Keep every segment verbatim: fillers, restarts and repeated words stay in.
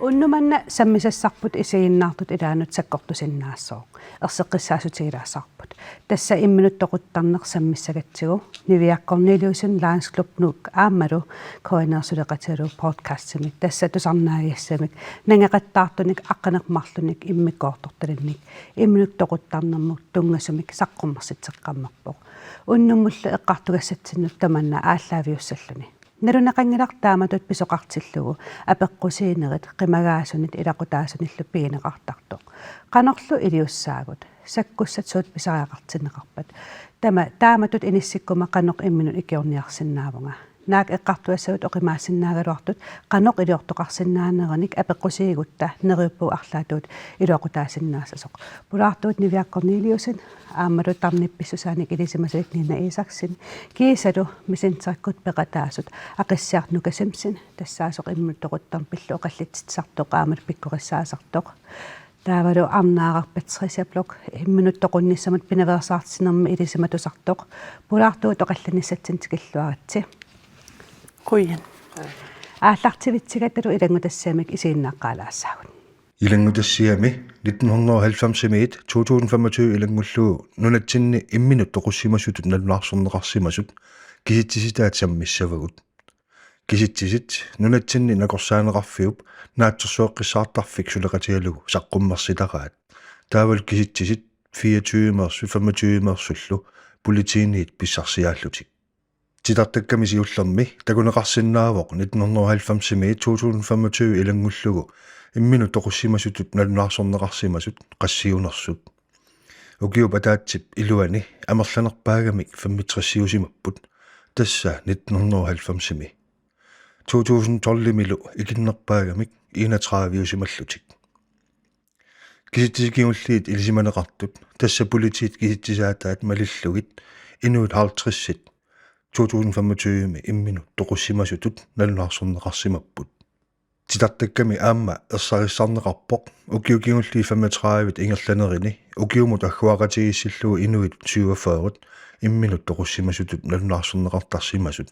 Unnuk manna sammisassarput isiginnaartutut ilaannut sakkortusinnaasoq. Erseqqissaassutigilaassavarput. Tassa imminut toquttarneq sammissagatsigu Niviaq Korneliussen, Lions Club Nuuk aammalu K N R suleqatigalugu podcastimik, tassa tusarnaagigassamik, nangeqattaartunik, aqqaneq-marlunik, immikkoortortalinnik, imminut toquttarnermut tunngasumik saqqummersitseqqammerpoq. Unnummullu eqqartugassatsinnut tamanna aallaaviussalluni. Nalunaqanngilaq taamatut pisoqartillugu apeqqusiinerit qimagaasunit ilaqutaasunillu pigineqartartoq. Qanorlu iliussaagut? Sakkussat suut pisariaqartinneqarpat? Tama-, taamatut inissikkuma qanoq imminut ikiorniarsinnaavunga? Naak eqqartugassavut oqimaassinnaagaluartut qanoq iliortoqarsinnaanerinik apeqqusiigutta neriuppugut arlaatigut iluaqutaasinnaassasoq. Pulaartugut Niviaq Korneliussen aammalu tarnip pissusaanik ilisimasalik Nina Isaksen kiisalu Messengerikkullu peqataasut Aqissiaq Nuka Simonsen, tassaasoq imminut toquttarneq pillugu oqallitsitsisartoq aammalu pikkorissaasartoq. Taavalu Arnaaraq Patricia Bloch imminut toqunnissamut pinaveersaartitsinermi ilisimatusartoq. Pulaartugut oqallinnissatsinnut tikilluaritsi. Qujan. Aallartivitsigattalu ilanngutassiamik isiginnaaqqaalaassaagut. Ilanngutassiami nitten hundrede og halvfemsimiit to tusind femogtyve ilanngullugu nunatsinni imminut toqussimasutut nalunaarsorneqarsimasut kisitsisitaat sammissavagut. Kisitsisit nunatsinni nakorsaaneqarfiup naatsorsueqqissaartarfik suleqatigalugu saqqummersitaraat. Taavalu kisitsisit fireogtyvemeersut femogtyvemeersullu politiinit pissarsiaallutik. Titartakkami siullermi takuneqarsinnaavoq nitten hundrede og halvfemsimiit to tusind femogtyve ilanngullugu imminut toqussimasutut nalunaarsorneqarsimasut qassiunersut. Ukiup ataatsip iluani amerlanerpaagamik femogtresiusimapput, tassa nitten hundrede og halvfemsimi. To tusind tolvimilu ikinnerpaagamik enogtrediveusimallutik. Kisitsisit kingulliit ilisimaneqartut, tassa politiit kisitsisaataat malillugit inuit halvtredsit to tusind femogtyvemi imminut toqussimasutut nalunaarsorneqarsimapput. Titartakkami aamma ersarissarneqarpoq ukiut kingulliit femogtredive ingerlanerini ukiumut agguaqatigiissillugu inuit syvogfyrre imminut toqussimasutut nalunaarsorneqartarsimasut.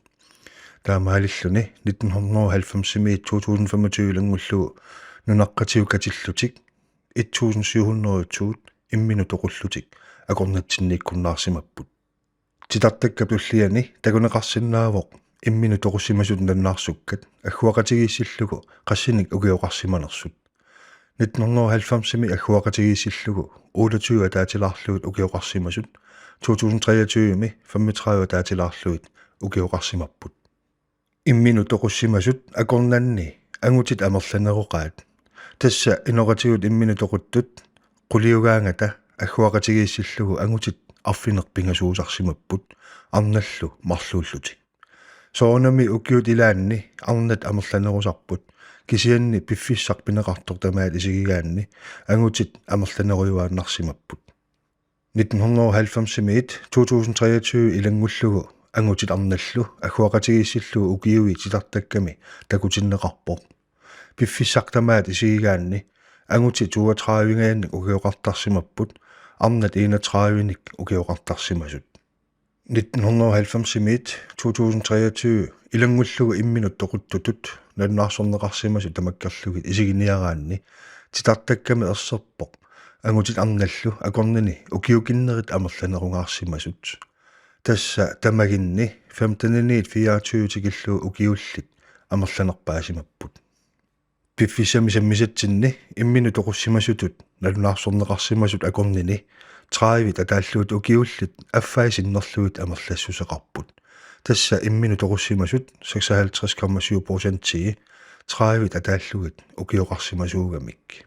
Taamaalilluni nitten hundrede og halvfemsimiit to tusind femogtyve ilanngullugu nunaqqatigut katillutik et tusind syv hundrede og to imminut toqullutik akornatsinniikkunnaarsimapput. Titartakkap tulliani takuneqarsinnaavoq imminut toqussimasutut nalunaarsukkat agguaqatigiissillugu qassinik ukioqarsimanersut. Nitten hundrede og halvfemsimi agguaqatigiissillugu otteogtyve ataatilaarlugit ukioqarsimasut, to tusind treogtyvemi femogtredive ataatilaarlugit ukioqarsimapput. Imminut toqussimasut akornanni angutit amerlaneroqaat. Tassa inoqatigut imminut toquttut quliugaangata agguaqatigiissillugu angutit arfineq-pingasuusarsimapput arnallu marluullutik. Soorunami ukiut ilaanni arnat amerlanerusarput, kisianni piffissaq pineqartoq tamaat isigigaanni angutit amerlanerujuaannarsimapput. Nitten hundrede og halvfemsimiit to tusind treogtyve ilanngullugu angutit arnallu agguaqatigiissillugu ukiui titartakkami takutinneqarpoq. Piffissaq tamaat isigigaanni angutit toogtredive-ngaannik ukioqartarsimapput, arnat enogtredive-nik ukioqartarsimasut. Nitten hundrede og halvfemsimiit to tusind treogtyve ilanngullugu imminut toquttutut nalunaarsorneqarsimasut tamakkerlugit isiginiaraanni titartakkami erserpoq angutit arnallu akornanni ukiukinnerit amerlanerungaarsimasut. Tassa tamaginni femteniniit fireogtyve tikillugu ukiullit amerlanerpaasimapput. Piffissami sammisatsinni imminut toqussimasutut nalunaarsorneqarsimasut akornanni tredive ataallugit ukiullit affai sinnerlugit amerlassuseqarput. Tassa imminut toqussimasut seksoghalvtreds komma syv procentii tredive ataallugit ukioqarsimasuugamik.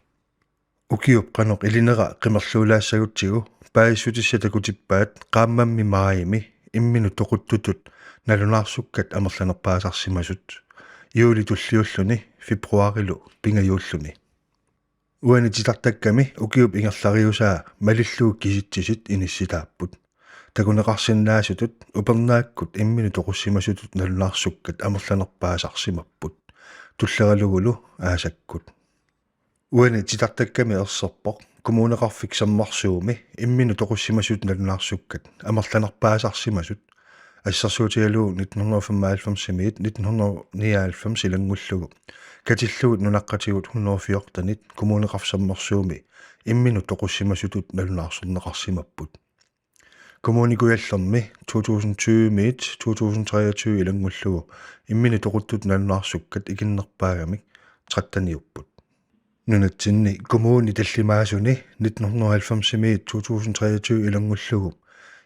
Ukiup qanoq ilinera qimerluulaassagutsigu paasissutissat takutippaat qaammammi maajimi imminut toquttutut nalunaarsukkat amerlanerpaasarsimasut, juuli tulliulluni februaarilu pingajuulluni. Uani titartakkami ukiup ingerlariusaa malillugu kisitsisit inissitaapput. Takuneqarsinnaasutut upernaakkut imminut toqussimasutut nalunaarsukkat amerlanerpaasarsimapput, tulleralugulu aasakkut. Uani titartakkami erserpoq Kommuneqarfik Sermersuumi imminut toqussimasutut nalunaarsukkat amerlanerpaasarsimasut, assersuutigalugu nitten hundrede og femoghalvfemsimiit nitten hundrede og nioghalvfems ilanngullugu katillugit nunaqqatigut hundrede og fjortenit Kommuneqarfik Sermersuumi imminut toqussimasutut nalunaarsorneqarsimapput. Kommune Kujallermi to tusind tyve-miit to tusind treogtyve ilanngullugu imminut toquttutut nalunaarsukkat ikinnerpaagamik tretteniupput. Nunatsinni kommunit tallimaasuni nitten hundrede og halvfemsimiit to tusind treogtyve ilanngullugu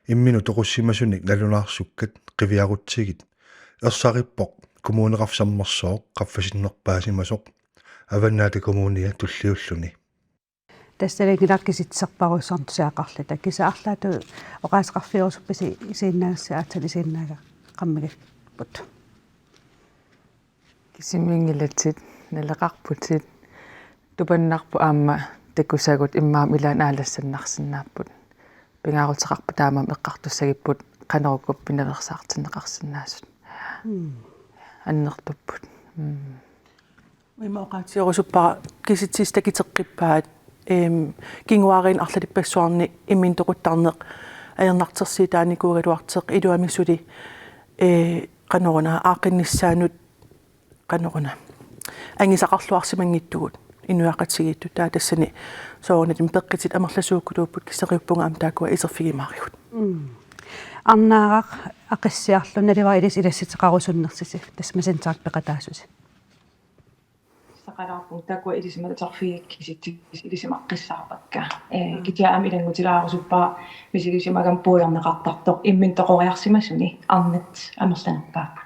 imminut toqussimasunik nalunaarsukkat qiviarutsigit ersarippoq Kommuneqarfik Sermersooq qaffasinnerpaasimasoq Avannaata Kommunia tulliulluni. Tassa nalunngilarput kisitserpassuarnik tusagaqarluta. Kisianni arlaatigut oqaaseqarfigerusuppisi isiginnaagassasi aatsaat isiginnaagaqarmigipput? Kisimiinngilatit, naleqarputit, tupannarput aamma takusagut immaqa ilaanni aalassannarsinnaapput. Pingaaruteqarpoq taamaammat eqqartussagipput qanoruku pinaveersaartinneqarsinnaasut. Mm. Annertupput. Mm. Ima oqaatigerusuppara kisitsisit takiteqqippaat, ehm, kinguaariinni arlalippassuarni imminut toquttarneq ajornartorsiutaanikuugaluartoq iluamik suli, eh, qanoruna aaqqinnissaanut qanoruna angisaqarluarsimanngitsugut inuiaqatigiittut, taava tassani soorunami peqqitit amerlasuukkuluupput, kissariuppunga aamma taakkua iserfigimaarigut. Mm. Arnaaraq Aqissiarlu, naluara ilissi ilassuteqarusunnersusi, tassa Messengerimi peqataasusi. Saqalaarpun taakkua ilisimatusarfiit kisitsisit ilisimaqqissaarpakka. Eh, mm. Kisianni aamma ilanngutilaarusuppara misigisimagama puigorneqartartoq imminut toqoriarsimasuni arnat amerlanerpaapput.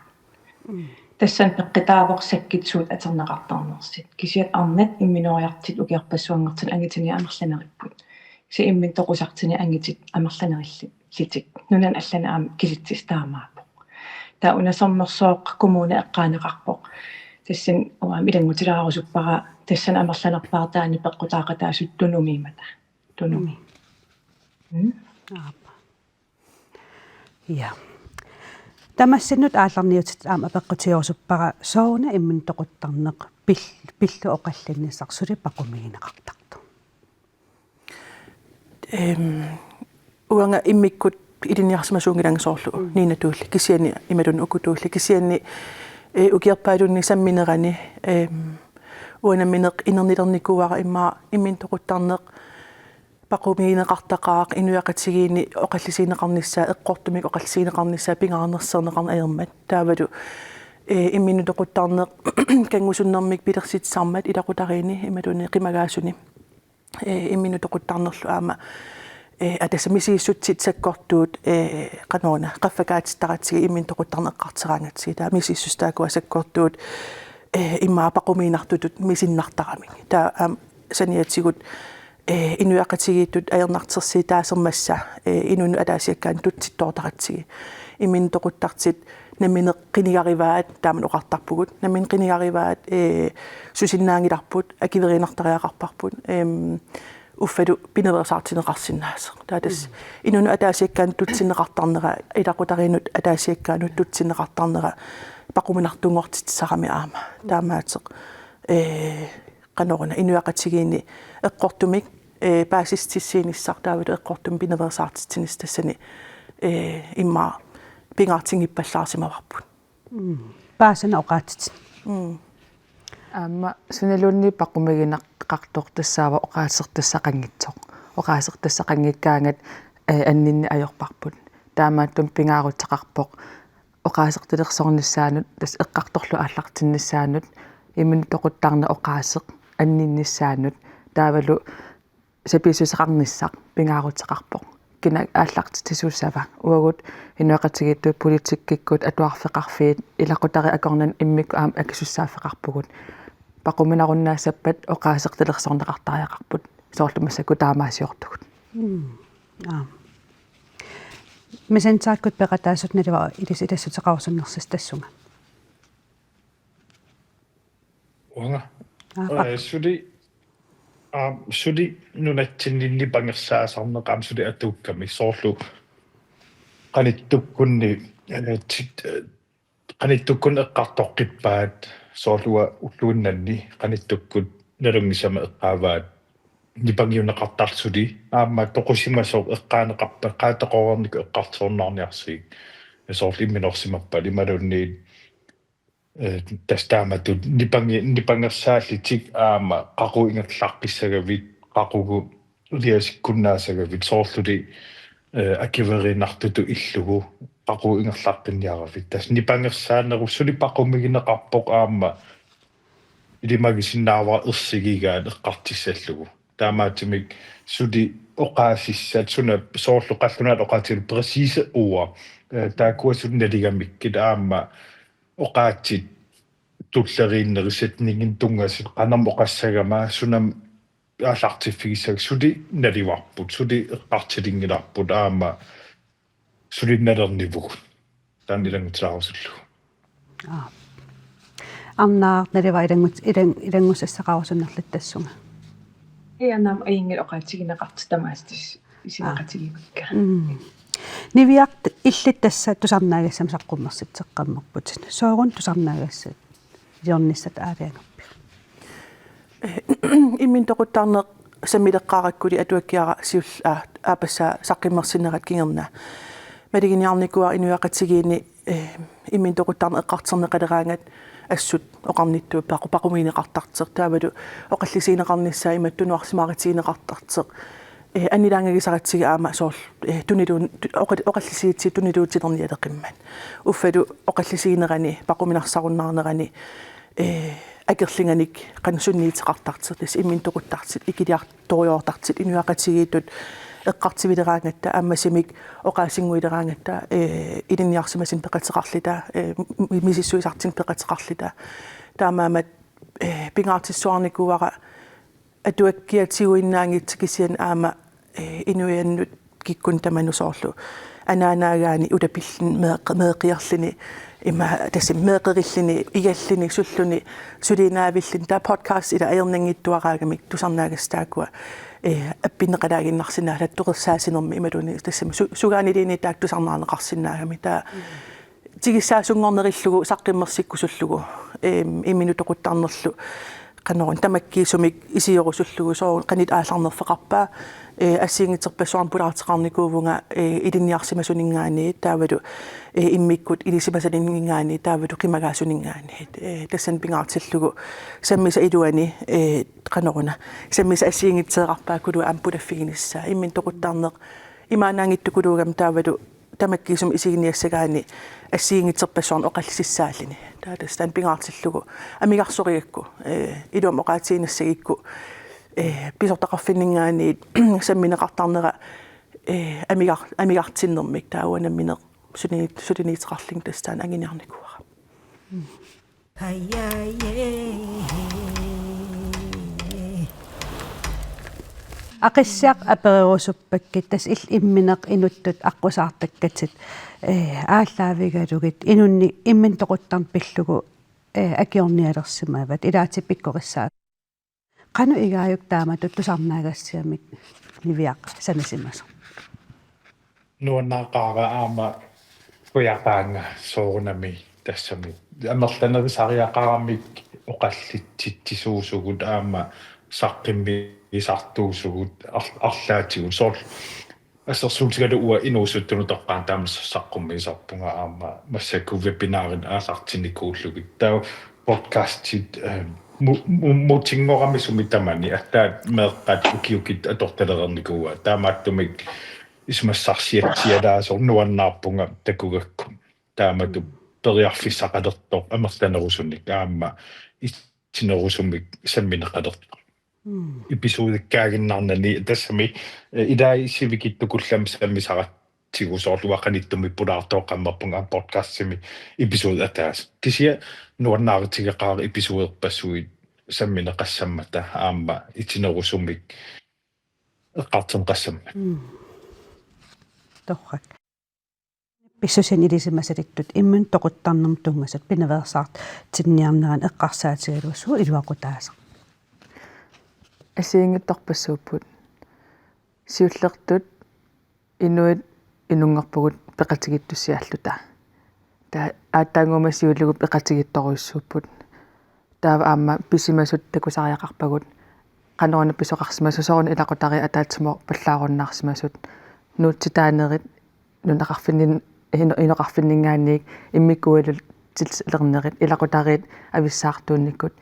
Mm. Tassani peqqutaavoq sakkit suut atorneqartarnersut. Kisianni arnat imminoriartut ukiorpassuanngortinik angitinik amerlaneripput. Kisianni imminut toqusartinik angitit amerlanerillutik. Nunani allani aamma kisitsisit taamaappoq. Taava una Sermersooq kommuni eqqaaneqarpoq. Tassani uanga aamma ilanngutilaarusuppara tassani amerlanerpaartaani peqqutaaqataasut Tunumiimmata. Tunumi. Mm. Mm. Aap. Ja. Tamassinnut aallarniutit aamma apeqqutigerusuppara, sooruna imminut toquttarneq pil-, pillugu oqallinnissaq suli paqumigineqartartoq? Ehm, uanga immikkut ilinniarsimasuunngilanga soorlu, mm, Nina Tuulli, kisianni imaluunniit Uku Tuulli, kisianni, eh, ukiorpaaluunniit samminerani, ehm, uanga nammineq inernilernikuuara immaqa imminut toquttarneq paqumigineqartaqaaq inuiaqatigiinni oqallisigineqarnissaa, eqqortumik oqallisigineqarnissaa pingaarnersiorneqarneq ajormat. Taavalu, eh, imminut toquttarneq kanngusunnermik pilersitsisarmat ilaqutariinni imaluunniit qimagaasuni. Eh, imminut toquttarnerlu aamma, eh, atasa misigissutsit sakkortuut, eh, qanoruna qaffakaatittaratsigit imminut toquttarneq eqqartoraangatsigit, taava misigissutsit taakkua sakkortuut, eh, immaqa paqumiinnartutut misinnartaramik. Taava aamma saniatigut, eh, inuiaqatigiittut ajornartorsiutaasermata, eh, inunnut ataasiakkaanut tutsittoortaratsigit. Imminut toquttartut nammineq qinigarivaat, taama oqartarpugut, nammineq qinigarivaat, eh, susinnaanngilarput, akueriinnartariaqarparput, em, uffalu pinaveersaartinneqarsinnaasoq. Taava tassa, mm, inunnut ataasiakkaanut tutsinneqartarnera, ilaqutariinnut ataasiakkaanut tutsinneqartarnera paquminartunngortitsisarami aamma. Taamaattoq, eh, qanoruna inuiaqatigiinni eqqortumik, eh, paasissutissiinissaq taavalu eqqortumik pinaveersaartitsinissaq tassani, eh, immaqa pingaartinngippallaarsimavarput. Mm. Paasana oqaatsitsineq. Mm. Aamma sunaluunniit paqumigineqartoq tassaavoq oqaasertassaqanngitsoq. Oqaasertassaqanngikkaangat, eh, anninneq ajorparput. Taamaattumik pingaaruteqarpoq oqaasertalersornissaanut, tassa eqqartorlugu aallartinnissaanut, imminut toquttarneq oqaaseq anninnissaanut, taavalu sapiissuseqarnissaq pingaaruteqarpoq. Kina aallartitsisuussava? Uagut inuiaqatigiittut, politikkikkut, atuarfeqarfiit, ilaqutariit akornanni immikkut aamma akisussaaffeqarpugut. Paquminarunnaassappata oqaasertalersorneqartariaqarput. Soorlu massakkut taamaasiortugut. Mm. Aap. Messengerikkut peqataasut naluara ilissi ilassuteqarusunnersusi tassunga. Uanga. Aap. Eh, suli, aap, suli nunatsinni nipangersaasarneq aamma suli atuukkami soorlu qanittukkunni, eh, tit-, eh, qanittukkunni eqqartoqqippaat soorlu uanga ulluinnanni qanittukkut nalunngisama eqqaavaat nipangiunneqartarluni aamma toqusimasoq eqqaaneqarpat qaataqoorniku eqqartornaarniarsigik. Ja soorlu imminorsimappat imaluunniit, eh, tassa taamatut nipangi-, nipangersaallutik aamma qaqugu ingerlaqqissagavit, qaqugu iliasikkunnaasagavit soorluli, eh, akueriinnartutut illugu qaqugu ingerlaqqinniaravit. Tassa nipangersaanerup suli paqumigineqarpoq aamma ilimagisinnaavara ersigigaat eqqartussallugu. Taamaattumik suli oqaasissat suna soorlu qallunaat oqaatigalugu præcise ord. Eh, taakkua suli naligamikkit aamma oqaatsit tulleriinnerit sætningit tunngasut qanormi oqassagama sunami aallartiffigissagit suli naluarput, suli eqqartulinngilarput aamma sulinnalernivugut. Taanna ilanngutilaarusuppugut. Aa. Arnaaq, naluara ilanngut-, ilan-, ilanngussasaqarusunnerlutit tassunga. Ia, naamik, ajunngilaq oqaatigineqartut tamaasa tassa isineqatigiikka. Mm. Niviaq, illit tassa tusarnaagassat saqqummersitseqqammerputit. Sooruna tusarnaagassat iliornissat aalajangerpiuk? Imminut toquttarneq sammileqqaarakkuli atuakkiara siul-, aa, aappassaa saqqummersinnerat kingorna. Maluginiarnikuuara inuiaqatigiinni, eh, imminut toquttarneq eqqartorneqaleraangat assut oqarnittut paqu-, paqumigineqartartoq. Taavalu oqallisigineqarnissaa imatut tunuarsimaarutigineqartartoq. Eh, annilaangagisaratsigu aamma soorlu, eh, tuniluun-, tu-, oqa-, oqallisigitsigu tuniluutilernialeqimmat. Uffalu oqallisiginerani, paquminarsarunnaarnerani, eh, akerlianik qanoq sunniuteqartartoq, tassa imminut toquttartut, ikiliartorujoortartut, inuiaqatigiittut eqqartuileraangatta, ammasumik oqaasinnguileraangatta, eh, ilinniarsimasumik peqateqarluta, eh, m-, misissuisartumik peqateqarluta. Taamaammat, eh, pingaartissuarnikuuara atuakkiatigiinnaanngitsoq kisianni aamma, eh, inuiannut kikkunnut tamanut soorlu anaanaagaanni ulapilluni meeq-, meeqqiarluni ima tassami meeqqerilluni, igalluni, sulluni, suliinnaavilluni. Taava podcast ila ajornanngitsuaraagamik tusarnaagassat taakkua, eh, appinneqalaaginnarsinnaallugit toqqorsaasinermi imaluunniit tassami su-, sugaaniluunniit taakku tusarnaarneqarsinnaagami. Taava tigussaassunngornerillugu saqqummersikkusullugu, eem, imminut toquttarnerlu qanoruna tamakkiisumik isiorusullugu soorlu qanoq aallarnerfeqarpa, eh, assigiinngitsorpassuarnik pulaarteqarnikuuvunga, eh, ilinniarsimasuninngaanniit taavalu, eh, immikkut ilisimasaninngaanniit taavalu qimagaasuninngaanniit, eh, tassani pingaartillugu sammisap iluani, eh, qanoruna sammisaq assigiinngitsoorarpaakkulu aamma pulaffiginissaa imminut toquttarneq imaannaanngitsukuluugami taavalu tamakkiisumik isiginiassagaanni assigiinngitsorpassuarnik oqallisissaalluni. Taava tassa taanna pingaartillugu amigarsorigakku, eh, iluamik oqaatigiinnassagikku, eh, pisortaqarfinninngaanniit sammineqartarnera, eh, amigar-, amigartinnermik taava nammineq sulini-, suliniuteqarluni tassa taanna anguniarnikuuara. Aqissiaq apererusuppakkit tassa il-, immineq inuttut aqqusaartakkatit, eh, aallaavigalugit inunnik imminut toquttarneq pillugu, eh, akiornialersimavat, ilaatigut pikkorissaavat. Qanoq igaajuk taamatut tusarnaagassiamik Niviaq sanasimasoq? Nuannaaqaara aamma kujataanga soorunami tassami amerlanerusariaqaramik oqallitsitsisuusugut aamma saqqummiisartuusugut ar-, arlaatigut soorlu assersuutigalugu uanga inuusuttunut toqqaannaq taama saqqummiisarpunga aamma massakkut webinarit aallartinnikuullugit. Taava podcastit, eh, mu-, mu-, mutinngorami sumi tamani aatsaat meeqqat ukiukitsit atortalereernikuuaat. Taamaattumik isumassarsiatsialaasoq nuannaarpunga takugakku. Taamatut periarfissaqalertoq amerlanerusunik aamma itinerusumik sammineqalertoq. Mm. Episodekaaginnarnani tassami, eh, ilai sivikitsukullamik sammisaratsigu soorlu uanga qanittumi pulaartoqqammerpunga aamma podcastimi episode ataaseq. Kisianni nuannaarutigeqaara episoderpassuit sammineqassammata aamma itinerusumik eqqartorneqassammata. Mm. Torrak. Pissusinik ilisimasalittut imminut toquttarnermut tunngasut pinaveersaartinniarneranni eqqarsaatigalugu suut iluaqutaasat? Assigiinngitsorpassuupput. Siullertut inuit inunngorpugut peqatigiittussiaalluta. Taava aatsaannguamik siulleq peqatigiittorujussuupput. Taava aamma pisimasut takusariaqarpagut. Qanoruna pisoqarsimasut, sooruna ilaqutariit ataatsimooq pallaarunnaarsimasut. Nuutsitaanerit nunaqarfinnin-, ino-, inoqarfinninngaanniit immikkuuilutillernerit, ilaqutariit avissaartuunnikkut.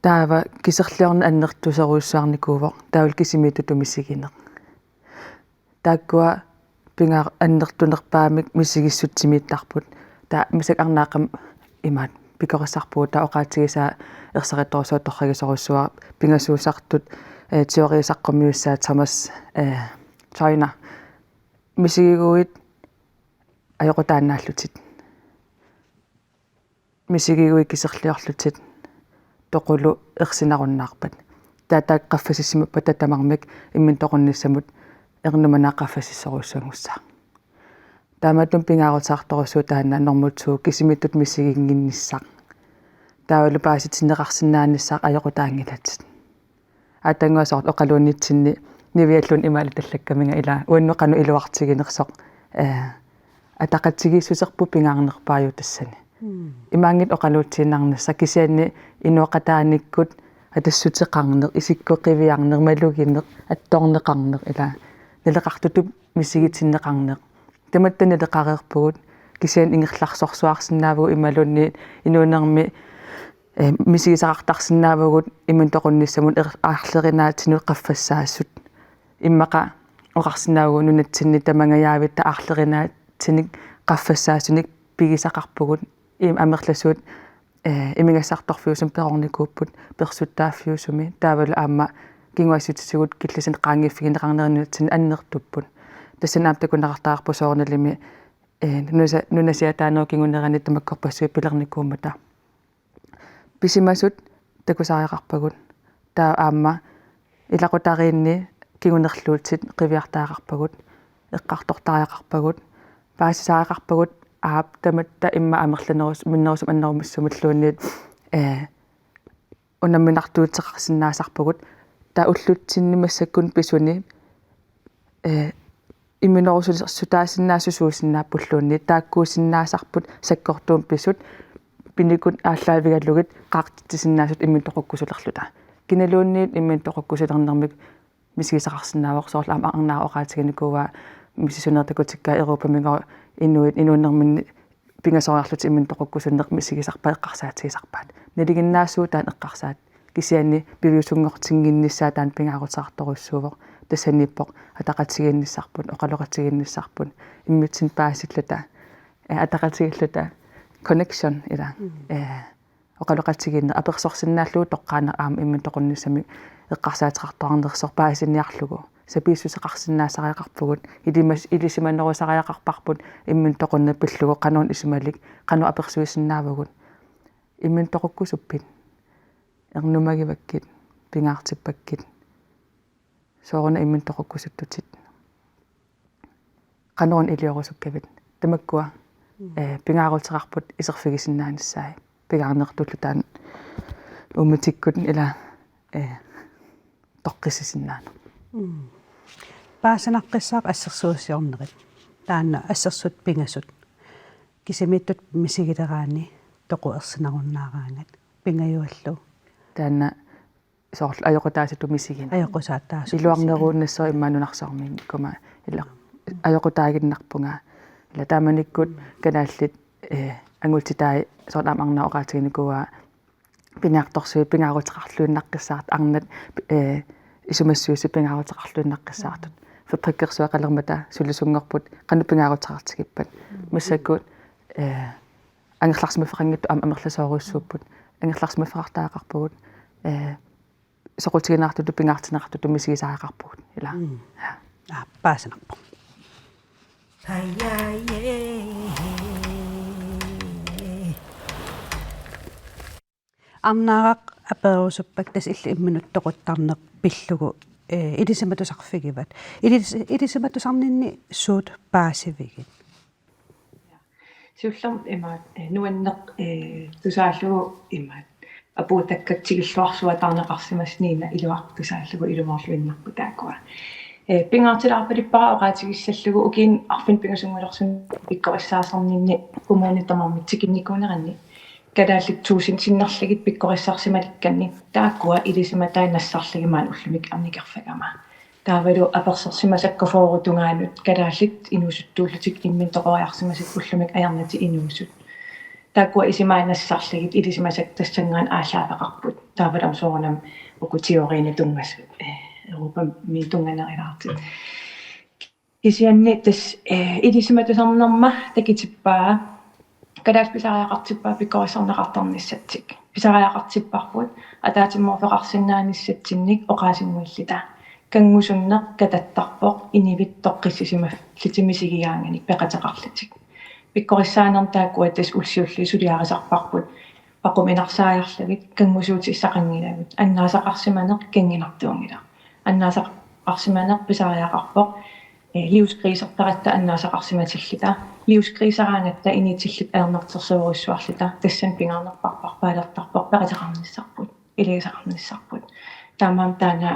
Taava kiserliorneq annertusorujussuarnikuuvoq, taavalu kisimiittutut misigineq. Taakkua pinga-, annertunerpaamik misigissutsimiittarput. Taava massakkut arnaaqqamik imaat pikorissarpugut, taava oqaatigisaa ersarittorujussuaq, torragisorujussuaq, pingasuusartut, eh, teori saqqummiussaa Thomas, eh, Joyner. Misigiguit ajoqutaannaallutit. Misigiguit kiserliorlutit, toqulu ersinarunnaarpat. Taava taakku qaffasissimappata tamarmik imminut toqunnissamut ernumanaq qaffasissorujussuanngussaaq. Taamaattumik pingaaruteqartorujussuuvoq taanna normu to, kisimiittutut misiginnginnissaq. Taavalu paasitinneqarsinnaanissaq ajoqutaanngilatit. Aatannguaq soorlu oqaluunnitsinni nivialluunniit imaalittallakkaminga, ilaa, uannut qanoq iluartiginersoq, eh, ataqatigiissuserput pingaarnerpaajuvoq tassani. Mm. Imaanngitsoq oqaluutsiinnarnissaq, kisianni inooqataanikkut atassuteqarneq, isikkoq qiviarneq, malugineq, attorneqarneq, ilaa, naleqartutut misigitinneqarneq. Tamatta naleqareerpugut, kisianni ingerlarsorsuarsinnaavugut imaluunniit inuunermi, eh, misigisaqartarsinnaavugut imminut toqunnissamut er-, aarlerinaatinut qaffassaasut. Immaqa oqarsinnaavugut nunatsinni tamangajaavitta aarlerinaatsinik qaffassaasunik pigisaqarpugut. Im-, amerlasuut, eh, imigassartorfiusumik perornikuupput persuttaaffiusumi, taavalu aamma kinguaassiuutitigut killissinneqaanngiffigineqarneranut nunatsinni annertupput. Tassani aamma takuneqartarpoq soorunalimi, eh, nunasi-, nunasiaataanerup kingunerani tamakkorpassuit pilernikuummata. Pisimasut takusariaqarpagut. Taava aamma ilaqutariinni kingunerluutit qiviartariaqarpagut, eqqartortariaqarpagut, paasisariaqarpagut, aap, tamatta immaqa amerlanerus-, minnerusumik annerusumilluunniit, eh, unamminartuuteqarsinnaasarpugut. Taava ullutsinni massakkut pisuni, eh, imminorusutaasinnaasut suusinnaappulluunniit, taakkuusinnaasarput sakkortuumik pisut, pinikut aallaavigalugit qaartitsisinnaasut imminut toqukkusulerluta. Kinaluunniit imminut toqukkusulernermik misigisaqarsinnaavoq, soorlu aamma arnaq oqaatiginikuuaa, misissunerit takutikkaat Europamigooq inuit inuunerminni pingasoriarlutik imminut toqukkusuneq misigisarpaat, eqqarsaatigisarpaat. Nalinginnaasuuvoq taanna eqqarsaat. Kisianni piviusunngortinnginnissaa taanna pingaaruteqartorujussuuvoq. Tassaniippoq ataqatigiinnissarput, oqaloqatigiinnissarput, immitsinnut paasilluta, eh, ataqatigiilluta, connection, ilaa. Mm. Eh, oqaloqatigiinneq apersorsinnaallugu toqqaannaq aamma imminut toqunnissamik eqqarsaateqartoqarnersoq paasiniarlugu. Sapiissuseqarsinnaasariaqarpugut, ilimas-, ilisimanerusariaqarparput imminut toqunneq pillugu, qanoruna isumalik, qanoq apersuisinnaavugut. Imminut toqukkusuppit? Ernumagivakkit, pingaartippakkit. Sooruna imminut toqukkusuttutit? Qanoruna iliorusukkavit? Tamakkua, mm, eh, pingaaruteqarput iserfigisinnaanissaat. Pingaarnertullu taanna uummatikkut ilaa, eh, toqqissisinnaaneq. Mm. Paasinaqqissaaq assersuusiornerit. Taanna assersuut pingasut. Kisimiittutut misigileraanni toqu ersinarunnaaraangat. Pingajuallu. Taanna soorlu ajoqutaasutut misigineq. Ajoqutaasutut misigineq. Iluarneruunnassooq immaqa nunarsuarmiikkuma, ilaa, ajoqutaaginnarpunga. Ilaa, taamanikkut, mm, kalaallit, eh, angultitai, soorlu aamma arnaq oqaatiginikuuaa, piniartorsuit pingaaruteqarluinnaqqissaartut, arnat, eh, isumassui pingaaruteqarluinnaqqissaartut. Fabrikkersuaqalermata sulisunngorput qanoq pingaaruteqartigippat. Massakkut, eh, angerlarsimaffeqanngitsut aamma amerlasoorujussuupput. Angerlarsimaffeqartariaqarpugut, eh, soqutiginartutut pingaartinneqartutut misigisariaqarpugut, ilaa. Mm. Aa, paasinarpoq. Arnaaraq apererusuppakka tassa illit imminut toquttarneq pillugu, eh, ilisimatusarfigivat. Ilis-, ilisimatusarninni suut paasivigit? Siullermik imaat, eh, nuanneq, eh, tusaallugu imaat, apuutakkat tikilluarsuataarneqarsimasut Nina Iluaq tusaallugu ilumoorluinnarput taakkua. Eh, pingaartilaarpalippara oqaatigissallugu ukiuni arfineq-pingasunngulersuni pikkorissaasarninni kommunit tamarmik tikinnikuuneranni. kalaallit tuusintinnerlugit pikkorissarsimalikkannik taakkua ilisimatai nassarlugit maani ullumi annikerfagama. Taavalu apersorsimasakka fyrre tungaanut kalaallit inuusuttuullutik imminut toqoriarsimasut ullumi ajornatik inuusut. Taakkua isumaat nassarlugit ilisimasakka tassanngaannaq aallaaveqarput. Taavalu aamma soorunami uku teoriinut tunngasut, eh, Europami tunnganerulaartut. Kisianni tassa, eh, ilisimatusarnerma takutippaa, kalaallit pisariaqartippaat pikkorissarneqartarnissatsinnut. Pisariaqartipparput ataatsimoorfeqarsinnaanissatsinnik oqaasinnguilluta. Kanngusunneq katattarpoq inuit toqqissisimallutik misigigaanganik peqateqarlutik. Pikkorissaanermi taakkua tassa ullut siulliit suliarisarparput paquminarsaajarlugit kanngusuutissaqanngilagut, annaasaqarsimaneq kanngunartuunngilaq. Annaasaqarsimaneq pisariaqarpoq, eh, livskrisertaratta annaasaqarsimatilluta. Livskriseraangatta inuutillit ajornartorsiorujussuarluta, tassani pingaarnerpaarpaalertarpoq peqateqarnissarput, iliuuseqarnissarput. Taamaammat taanna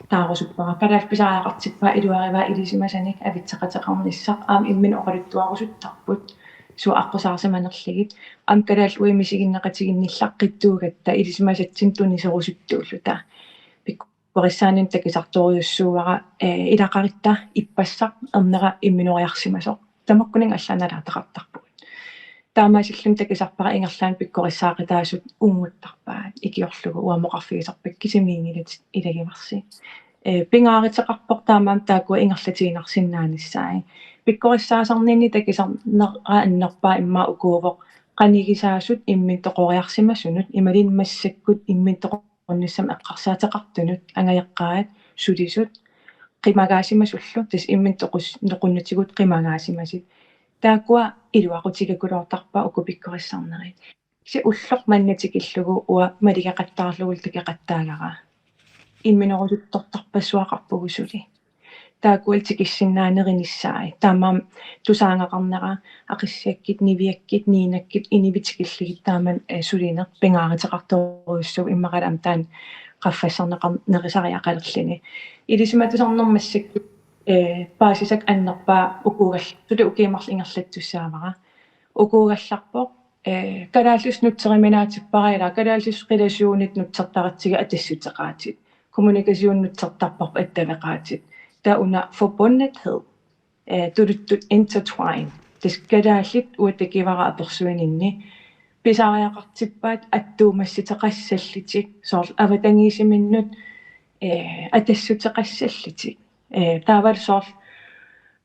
taarusuppara. Kalaallit pisariaqartippaat iluarivaat ilisimasanik avitseqateqarnissaq, aamma imminut oqaluttuarusuttarput suut aqqusaarsimanerlugit. Aamma Kalaallit Nunaat misiginneqatigiinnillaqqittuugatta ilisimasatsinnik tuniserusuttuulluta. Pikkorissaanermut takusartorujussuuara, eh, ilaqarutta ippassaq ernera imminoriarsimasoq. Tamakkuninnga allaat nalaataqartarpugut. Taamaasilluni takusarpara ingerlaannaq pikkorissaaqataasut unnguttarpaat ikiorlugu uamoqarfigisarpakka kisimiinngilatit ilagivarsi. Eh, pingaaruteqarpoq taamaammat taakkua ingerlatiinnarsinnaanissaat. Pikkorissaasarninni takusarnera annerpaaq immaqa ukuuvoq qanigisaasut imminut toqoriarsimasunut imaluunniit massakkut imminut toqor- -nissamut eqqarsaateqartunut angajoqqaat sulisut qimagaasimasullu, tassa imminut toqus-, toqunnatigut qimagaasimasut. Taakkua iluaqutigakuluartarpaat uku pikkorissarnerit. Kisianni ulloq manna tikillugu uanga malugeqattaarlugulu takoqattaagara. Imminorusuttortarpassuaqarpugut suli. Taakkualu tikissinnaanerunissaat. Taamaammat tusaagaqarnera, aqissiakkut, niviakkut, niinakkut, inuit tikillugit taama, eh, sulineq pingaaruteqartorujussuuvoq, immaqalu aamma taanna qaffassarneqarnerusariaqalerluni. Ilisimatusarnermi massakkut, eh, paasisakka annerpaaq ukuugal-, suli ukiut marluk ingerlattussaavara. Ukuugallarpoq, eh, kalaallisut nutseruminaatsippara ilaa, kalaallisut qilasuunit nutsertaratsigu atassuteqaatit. Kommunikation nutsertarparput attaveqaatit. Taava una forbundethed, eh, tuluttut intertwine. Tassa kalaallit uanga takuvara apersuininni pisariaqartippaat attuumassuteqassallutik, soorlu avatangiisiminnut, eh, atassuteqassallutik. Eh, taavalu soorlu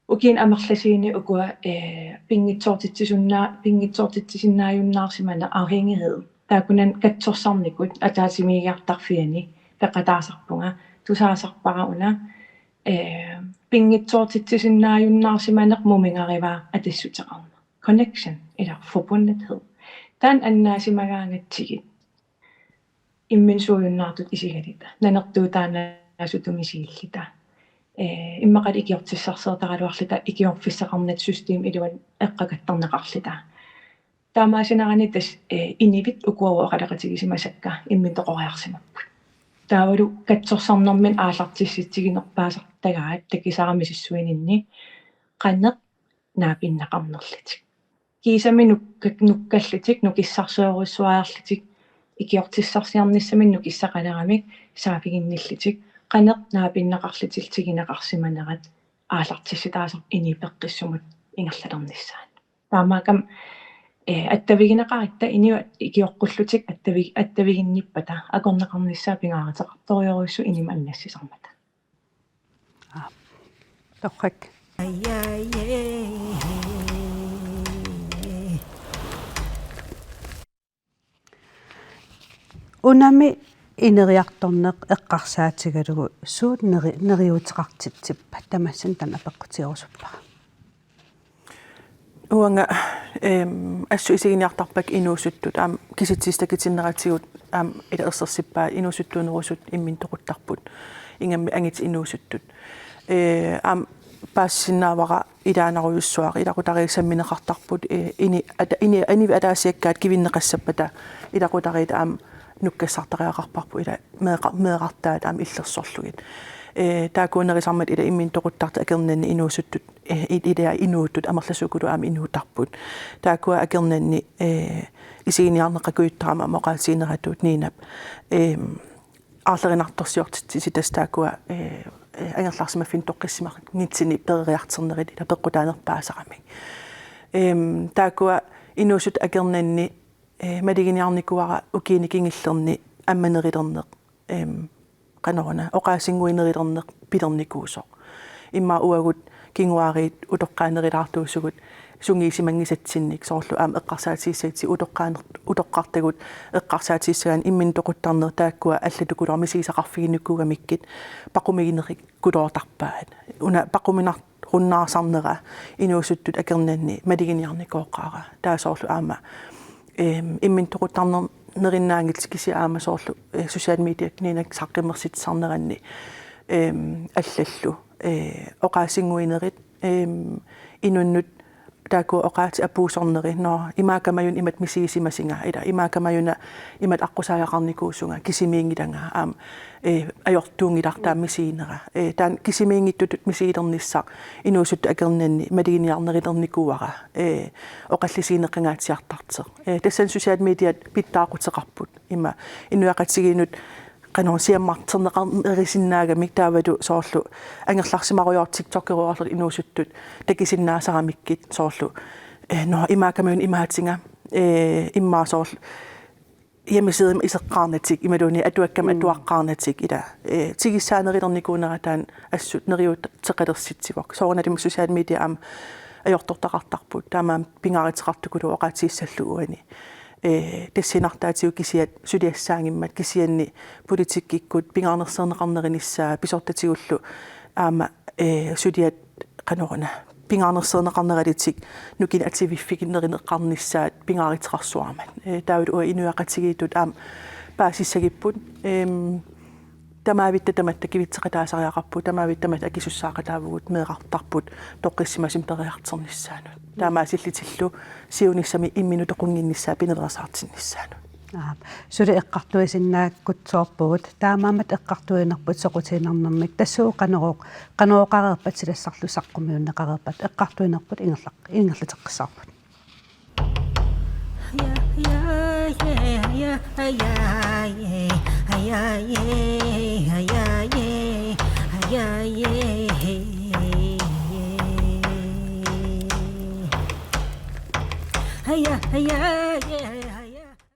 ukiuni amerlasuuni ukua, eh, pinngitsoortitsisunnaa-, pinngitsoortitsisinnaajunnaarsimaneq afhængighed. Taakkunani katsorsarnikut ataatsimiigiartarfiani peqataasarpunga, tusaasarpara una, eh, pinngitsoortitsisinnaajunnaarsimaneq mumingarivaa atassuteqarneq. Connection, ilaa forbundethed. Taanna annaasimagaangatsigit imminut suujunnaartutut isigaluta. Nanertuutaannaasutut misigilluta. Eh, immaqalu ikiortissarsiortaraluarluta ikiorfissaqarnata systemip iluani eqqakattarneqarluta. Taamaasinerani tassa, eh, inuit ukua oqaloqatigisimasakka imminut toqoriarsimapput. Taavalu katsorsarnermini aallartissitsiginerpaasartagaat takusara misissuininni qanoq naapinneqarnerlutik. Kiisami nukka-, nukkallutik, nukissarsiorujussuarlutik, ikiortissarsiornissaminnik nukissaqaleramik saaffiginnillutik, qanoq naapinneqarlutik tiguneqarsimanerat aallartissutaasarpoq inuit peqqissumut ingerlalernissaat. Taamaakkami, eh, attavigineqaratta inuit ikioqqullutik attavi-, attaviginnippata akorneqarnissaa pingaaruteqartorujussuuvoq inummut annassisarmata. Aa. Torrak. Unami ineriartorneq eqqarsaatigalugu suut neri-, neriuuteqartitsippat, tamassi taanna apeqqutigerusuppara. Uanga, ehm, assut isiginiartarpakka inuusuttut, aamma kisitsisit takutinneratigut, aamma ila ersersippaat inuusuttuunerusut imminut toquttarput. Ingammik angutit inuusuttut. Eh, aamma paasisinnaavara ilaanarujussuaq, ilaqutariit sammineqartarput, eh, ini-, ata-, ini-, inuit ataasiakkaat kivinneqassappata ilaqutariit aamma nukkassartariaqarparput ila meeqa-, meerartaat aamma illersorlugit. Eh, taakkuunerusarmata ila imminut toquttartut akornanni inuusuttut eh, i-, ila inuuttut amerlasuukulu aamma inuuttarput. Taakkua akornanni, eh, isiginiarneqakkajuttarama aamma oqaatigineratut Ninap, eh, aarlerinartorsiortitsisitassat taakkua, eh, eh, angerlarsimaffinnik toqqissimanngitsinnit peroriartornerit ila peqqutaanerpaasaramik. Em, taakkua inuusuttut akornanni, eh, maluginiarnikuuara ukiuni kingullerni ammanerulerneq, em, qanoruna, oqaasinnguinerilerneq pilernikuusoq. Immaqa uagut kinguaariit utoqqaanerulaartuusugut sungiusimanngisatsinnik soorlu aamma eqqarsaatigissagutsigu utoqqaaner-, utoqqartagut eqqarsaatigissagaanni imminut toquttarneq taakkua allatut kuluartut misigisaqarfiginikuugamikkit paqumiginerikuluartarpaat. Una paquminar-, -runnaarsarnera inuusuttut akornanni maluginiarnikooqaara. Taava soorlu aamma, em, imminut toquttarner-, -nerinnaanngilaq kisianni aamma soorlu, eh, social media Ninak saqqummersitsisarneranni, em, allallu, eh, oqaasinnguinerit, em, inunnut taakku oqaatsit apuussornerit, nå, imaakamajuna imatut misigisimasunga, ila imaakamajuna imatut aqqusaagaqarnikuusunga, kisimiinngilanga, aamma, eh, ajortuunngilaq taama misiginera. Eh, taanna kisimiinngitsutut misigilernissaq inuusuttut akornanni maluginiarnerulernikuuara, eh, oqallisigineqangaatsiartartoq. Eh, tassani social mediat pitsaaquteqarput. Ima inuiaqatigiinnut qanoq siammarterneqarnerusinnaagamik taavalu soorlu angerlarsimarujoortut TikTokerujoorlutik inuusuttut takusinnaasaramikkit soorlu, eh, nå, imaakamajuna imaatunga, eh, immaqa soorlu hjemmesidekkama iseqqaarnatik imaluunniit atuakkama Mm. atuaqqaarnatik ila, eh, tigussaanerulernikuunera taanna assut neriuuteqalersitsivoq. Soorunalimi social media aamma ajortortaqartarput. Taamaammat pingaaruteqartukuluuvoq oqaatigissallugu uani. Eh, tassuunartaatigut kisiat suliassaanngimmat kisianni politikkikkut pingaarnersiorneqarnerunissaa pisortatigullu aamma, eh, suliat qanoruna pingaarnersiorneqarneralutik nukinnik atuiffigineruneqarnissaat pingaaruteqarsuarmat. Eh, taavalu uagut inuiaqatigiittut aamma paasissagipput, em, tamaavitta tamatta kivitseqataasariaqarpugut, tamaavitta tamatta akisussaaqataavugut meerartarput toqqissisimasumik periartornissaanut. Taamaasillutillu siunissami imminut toqunginnissaa pinereersaartinnissaanut. Aap. Suli eqqartuisinnaakkutsoorpugut, taamaammat eqqartuinerput soqutiginarnermik tassuuqaneroq, qanoq oqareerpat silassarlu saqqummiunneqareerpat, eqqartuinerput ingerlaq-, ingerlateqqissaarput.